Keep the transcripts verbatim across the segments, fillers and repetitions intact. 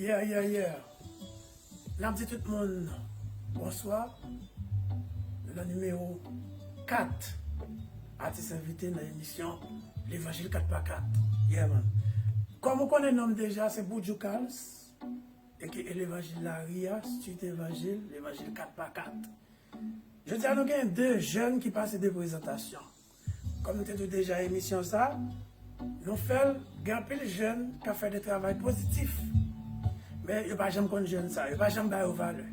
Yeah, yeah, yeah. N ap di tout moun bonswa. Nou nan nimewo kat, atis envite nan emisyon Levanjil kat pa kat. Yeah, man. Kòm ou konnen non m deja, se Boudjou Kals, aka Levanjil Lari a, Street Evanjil, Levanjil kat pa kat. Jodi a, nou gen de jèn ki pase de prezantasyon. Kòm nou te di w deja, emisyon sa, nou fè l, gen anpil jèn k ap fè de travay pozitif. Men yo pa janm konn jèn sa, yo pa janm ba yo valè.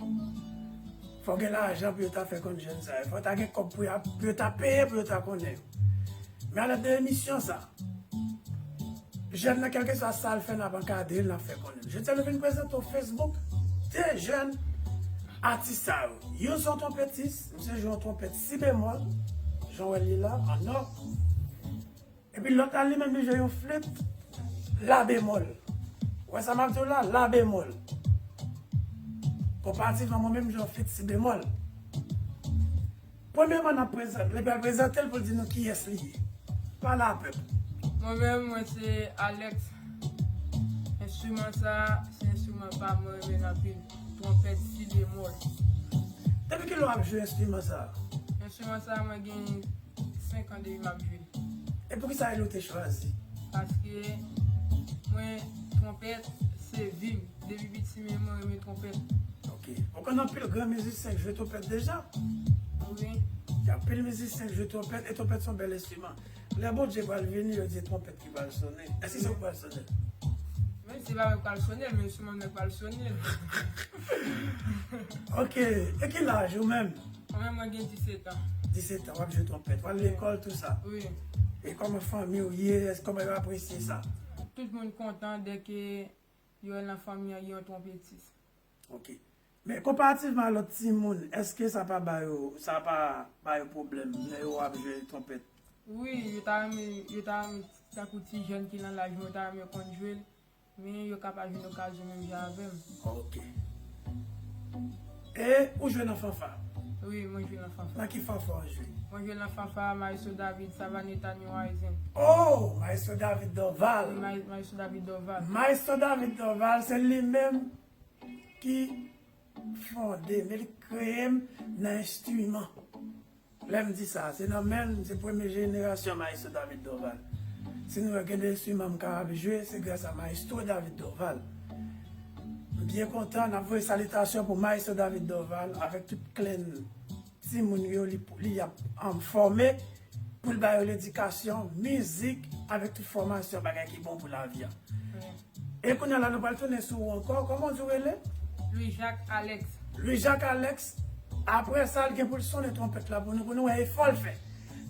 Fò w gen lajan pou yo ta fè konn jèn sa yo. Fò w ta gen kòb pou y ap, pou yo ta peye, pou yo ta konnen yo. Men alèd de emisyon sa, jèn nan, kèlkeswa sa l fè, n ap ankadre l, n ap fè konnen. Jodi a, nou vin prezante w Facebook de jèn atis sa yo. Youn se yon twonpetis, misye jwe yon twonpèt si bemòl, jan w wè l ye la, an nò. Epi lòt la, li menm, li jwe yon flit la bemòl. Ou wè sa m ap di w la, la bemòl. Konparativman, mwen menm, m jwe yon flit si bemòl. Premyèman, n ap prezante, li pral prezante l pou l di nou kiyès li ye. Pale a pèp. Mwen menm, mwen se Alex. Enstriman sa, se enstriman pa m, mwen renmen l anpil. Twonpèt si bemòl. Depi kilè w ap jwe enstriman sa? Enstriman sa, mwen gen senk an depi m ap jwe l. E poukisa li ou te chwazi? Paske mwen, twonpèt se vi m. Depi piti, men mwen renmen twonpèt. Ok. Ou konn anpil gran mizisyen k jwe twonpèt deja? Wi. Gen anpil mizisyen k jwe twonpèt, e twonpèt se yon bèl enstriman. Lè Bondye pral vini, yo di twonpèt ki pral sonnen. Èske se ou k pral sonnen? Men se pa mwen k pral sonnen, men se moun nan k pral sonnen. Ok. E ki laj ou menm? Mwen menm, mwen gen disèt an. Disèt an, w ap jwe twonpèt. W al lekòl, tou sa. Wi. E kòman fanmi w ye? Èske, kòman yo apresye sa? Tout moun kontan dèke yo wè nan fanmi an gen yon twonpetis. Ok. Men konparativman a lòt timoun, èske sa pa ba yo, sa pa ba yo pwoblèm lè yo ap jwe twonpèt? Wi, yo ta renmen, yo ta renmen, tankou ti jèn ki nan laj mwen, yo ta renmen yo konn jwe l, men yo ka pa jwenn okazyon menm jan avè m. Ok. E ou jwe nan fanfa? Wi, mwen jwe nan fanfa. Nan ki fanfa w jwe? Mwen jwe nan fanfa Maestro David, Savaneta, New Horizon. Oh, Maestro David Dorval. Wi, Ma-, Maestro David Dorval. Maestro David Dorval, se li menm ki fonde, men li kreye m nan enstriman. Lè m di sa, se nan men l, se premye jenerasyon Maestro David Dorval. Si nou wè gen de enstriman m kapab jwe, se gras a Maestro David Dorval. M byen kontan, n ap voye salitasyon pou Maestro David Dorval avèk tout klenn timoun yo li, li ap, um, fòme pou l ba yo ledikasyon, mizik, avèk tout fòmasyon, bagay ki bon pou lavi a. Wi. E kounye a la, nou pral tounen sou ou ankò. Kòman w di w rele? Louis Jacques Alex. Louis Jacques Alex. Apre sa, l gen pou l sonnen twonpèt la pou nou, pou nou wè efò l fè.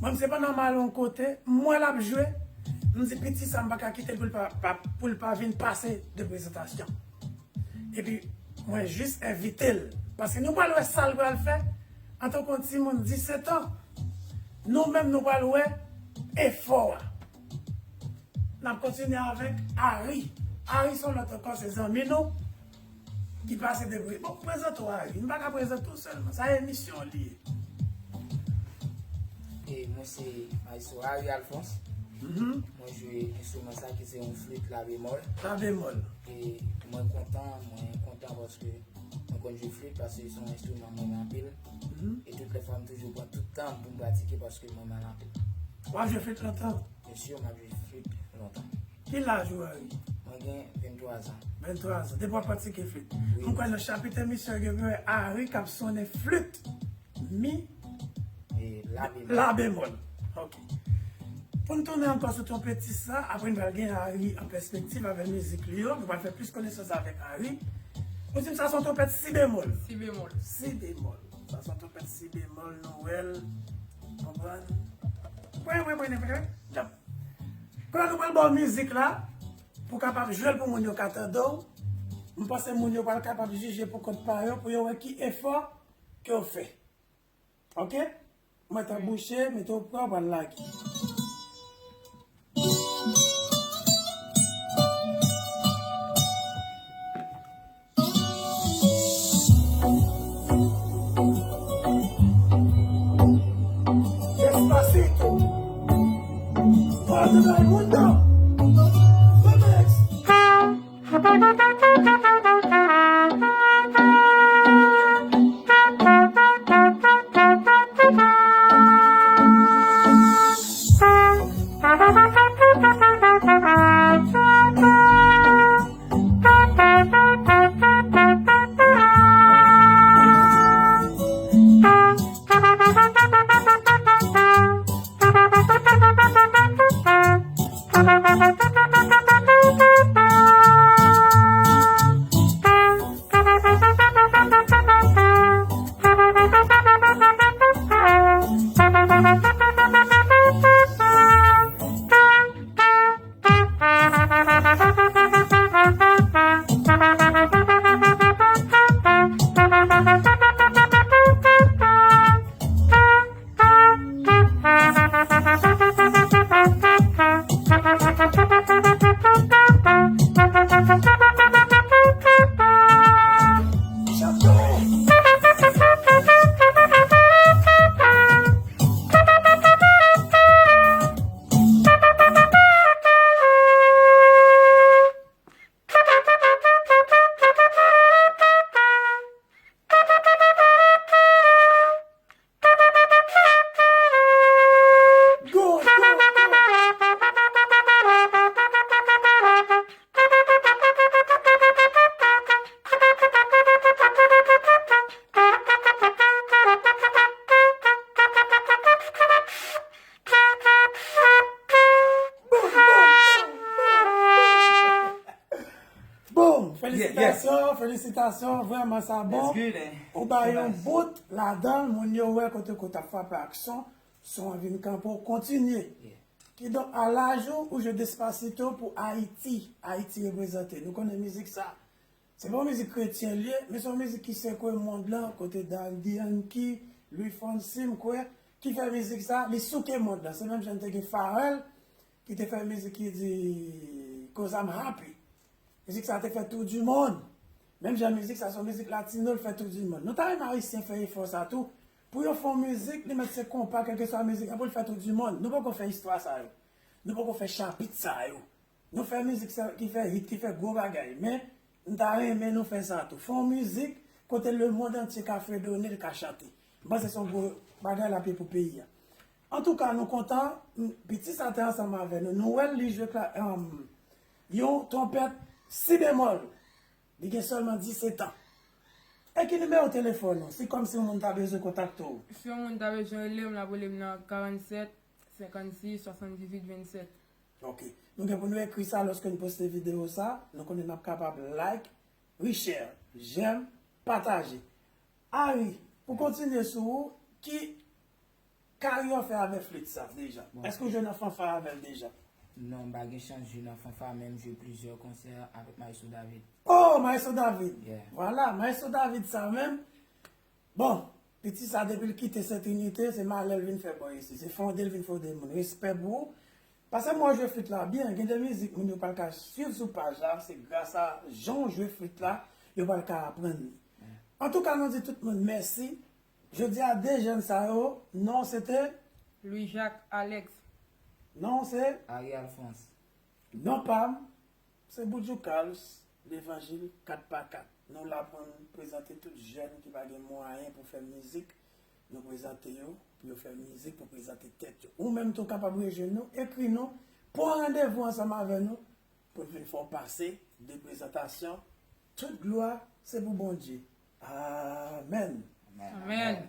Mwen, m se pandan m al yon kote, m wè l ap jwe, m di, piti sa, m pa ka kite l pou l pa, pa, pou l pa vin pase de prezantasyon. Epi, mwen jis envite l. Paske nou pral wè sa l pral fè. Antanke yon timoun disèt an, nou menm nou pral wè efò a. N ap kontinye avèk Harry. Harry se yon lòt ankò, se zanmi nou ki pase de pri. Bon, prezante w, Harry. M pa ka prezante w sèlman. Sa emisyon li ye. E mwen se Maestro Harry Alphonse. Mhm. Mwen jwe enstriman sa ki se yon flit la bemòl. La bemòl. E mwen kontan, mwen kontan paske mwen konn jwe flit paske se yon enstriman mwen renmen anpil. Mhm. E tout lè fwa m toujou pran tout tan pou m pratike paske mwen renmen l anpil. W ap jwe flit lontan? Byen si, m ap jwe flit lontan. Ki laj ou, Harry? Mwen gen venntwa zan. Venntwa zan. Depi w ap pratike flit. Wi. M kwè nan chapit emisyon yo, gen Harry k ap sonnen flit. Mi. E la bemòl. La bemòl. Ok. Pou n tounen ankò sou twonpetis la, apre n pral gen Harry an pèspektiv avèk mizik li yo, nou pral fè plis konesans avèk Harry. Ou di m sa se yon twonpèt si bemòl. Si bemòl. Si bemòl. Sa se yon twonpèt si bemòl, nou wè l. Konprann? Pwen, pwen, pwen, pwen. Djab. Kounye a nou pral ba w mizik la, pou w kapab jwe l pou moun yo ka tande w. M panse moun yo pral kapab jije pou kont pa yo, pou yo wè ki efò ke w fè. Ok? Mwen t ap bouche, mete w prè, w pral lage. Despacito. Todo el mundo. Remix. Boom! Felisitasyon, felisitasyon, vrèman sa bon. Ou bay yon bout ladan l, moun yo wè kote kote ap frape ak son, son an vin kanpe, w kontinye. Kidonk, a laj ou, ou jwe Despacito pou Ayiti. Ayiti reprezante. Nou konnen mizik sa. Se pa yon mizik kretyen l ye, men se yon mizik ki sekwe mond lan, kote Daddy Yankee, Louis Fonsi, m kwè, ki fè mizik sa, li souke mond lan. Se menm jan te gen Pharrell, ki te fè mizik ki di Cause I'm Happy. Mizik sa te fè tour du monde. Menm jan mizik sa, se yon mizik latino, l fè tour du monde. Nou ta renmen Ayisyen fè efò sa tou. Pou yo fè yon mizik, li mèt se konpa, kèlkeswa mizik, pou l fè tour du monde. Nou poko fè istwa sa yo. Nou poko fè chapit sa yo. Nou fè mizik sa ki fè hit, ki fè gwo bagay. Men, m ta renmen nou fè sa tou. Fè yon mizik kote lemonn antye ka fredone, l ka chante. M panse se yon gwo bagay l ap ye pou peyi a. Antouka, nou kontan, m, piti sa te ansanm avè nou. Nou wè l, li jwe kla, um, yon twonpèt si bemòl. Li gen sèlman disèt an. E ki nimewo telefòn ou? Si kòmsi yon moun ta bezwen kontakte w. Si yon moun ta bezwen rele m, l ap rele m nan karannset, senkannsis, swasanndizuit, vennsèt. Ok. Nou gen pou nou ekri sa lòske nou poste videyo sa. Nou konnen n ap kapab like, reshare, j'aime, pataje. Harry, pou kontinye sou ou, ki karyè w fè avè flit sa deja? Èske w jwe nan fanfa avè l deja? Non, m pa gen chans jwe nan fanfa, men m jwe plizyè konsè avèk Maestro David. Oh, Maestro David! Vwala, Maestro David sa menm. Bon, piti sa depi l kite Sentrinite, se malè l vin fè bò isi. Se fonde l vin fonde moun. Respè pou ou. Paske mwen jwe flit la byen, gen de mizik moun yo pral ka swiv sou paj la, se gras a jan w jwe flit la, yo pral ka aprann li. Antouka, nou di tout moun mèsi. Jodi a, de jèn sa yo, non se te? Louis Jacques Alex. Non se? Harry Alphonse. Non pa m, se Boudjou Carlos, Levanjil kat pa kat. Nou la pou n prezante tout jèn ki pa gen mwayen pou fè mizik. Nou prezante yo, pou yo fè mizik, pou prezante tèt yo. Ou menm tou kapab rejwenn nou, ekri nou, pran randevou ansanm avè nou, pou n vin fè w pase de prezantasyon. Tout glwa, se pou Bondye. Amèn. Amèn.